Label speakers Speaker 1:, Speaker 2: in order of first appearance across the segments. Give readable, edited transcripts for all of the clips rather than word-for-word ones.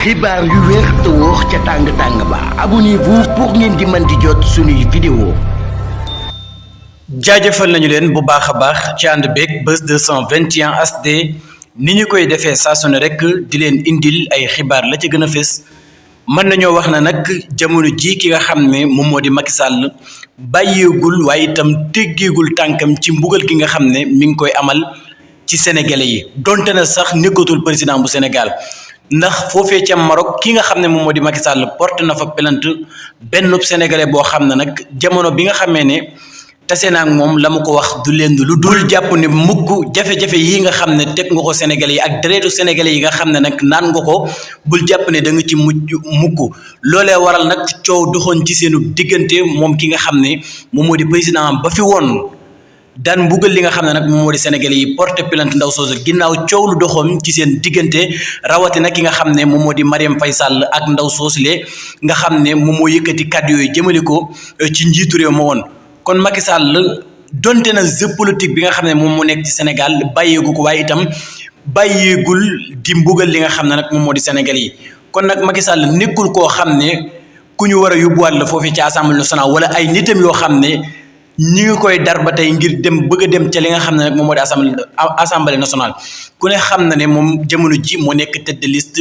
Speaker 1: xibaar yu wér te wóor ca tàng ba abonnez-vous pour ngeen di mën di jot suñuy vidéo.
Speaker 2: jaajëfal nañu leen bu baax a baax ci ànd beeg Buzz 221 HD ni ñu koy defee saa su ne rek di leen indil ay xibaar la ci gën a fës mën nañoo wax na nag jamono ji ki nga xam ne moom moo di Macky Sall bàyyeegul waaye itam teggeegul tànkam ci mbugal gi nga xam ne mi ngi koy amal ci sénégalais yi donte na sax nekkatul président bu Sénégal. ndax foofee ca Maroc ki nga xam ne moom moo di Macky Sall porte na fa plainte benn sénégalais boo xam ne nag jamono bi nga xamee ne tase naa ak moom la mu ko wax du leen lu dul jàpp ne mukk jafe-jafe yi nga xam ne teg nga ko sénégalais yi ak deretu sénégalais yi nga xam ne nag naan nga ko bul jàpp ne da nga ci mujj mukk loolee waral nag coow doxoon ci seenu diggante moom ki nga xam ne moom moo di président ba fi woon daan mbugal li nga xam ne nag moom moo di sénégalais yi porte plainte ndaw soosu ginnaaw coow lu doxoon ci seen diggante rawatina ki nga xam ne moom moo di Marième Faye Sall ak ndaw soosule nga xam ne moom moo yëkkati kàddu yooyu jëmale ko ci njiitu réew ma woon kon Macky Sall donte na jeu politique bi nga xam ne moom moo nekk ci Sénégal bàyyeegu ko waaye itam bàyyeegul di mbugal li nga xam ne nag moom moo di sénégalais yi kon nag Macky Sall nekkul koo xam ne ku ñu war a yóbbuwaat la foofii ci Assemblée nationale wala ay nitam yoo xam ne ñi ngi koy dar ba tey ngir dem bëgg a dem ca li nga xam ne nag moom moo di assemblée nationale ku ne xam na ne moom jamono ji moo nekk tête de liste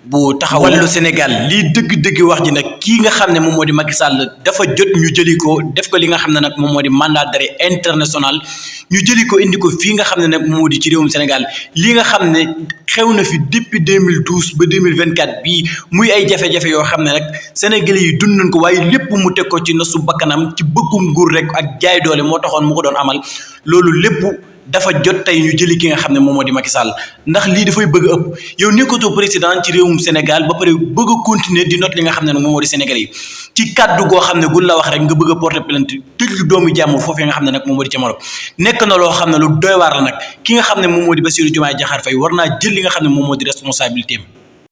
Speaker 2: bu taxawallu Sénégal lii dëgg-dëgg wax ji nag kii nga xam ne moom moo di Macky Sall dafa jot ñu jëli ko def ko li nga xam ne nag moom moo di mandat d'arrêt international ñu jëli ko indi ko fii nga xam ne nag moom moo di ci réewum Sénégal lii nga xam ne xew na fi depuis 2012 ba 2024 bii muy ay jafe-jafe yoo xam ne nag sénégalais yi dund nañ ko waaye lépp mu teg ko ci nasu bakkanam ci bëggum nguur rek ak jaay doole moo taxoon mu ko doon amal loolu lépp dafa jot tey ñu jëli ki nga xam ne moom moo di Macky Sall ndax lii dafay bëgg a ëpp yow nekkatoo président ci réewum Sénégal ba pare bëgg a continuer di note li nga xam ne nag moom moo di Sénégalais yi ci kàddu goo xam ne gun la wax rek nga bëgg a porter plainte tëj doomu jàmm foofee nga xam ne nag moom moo di ca Maroc nekk na loo xam ne lu doy waar la nag ki nga xam ne moom moo di Bassirou Diomaye Diakhar Faye war naa jël li nga xam ne moom moo di responsabilité am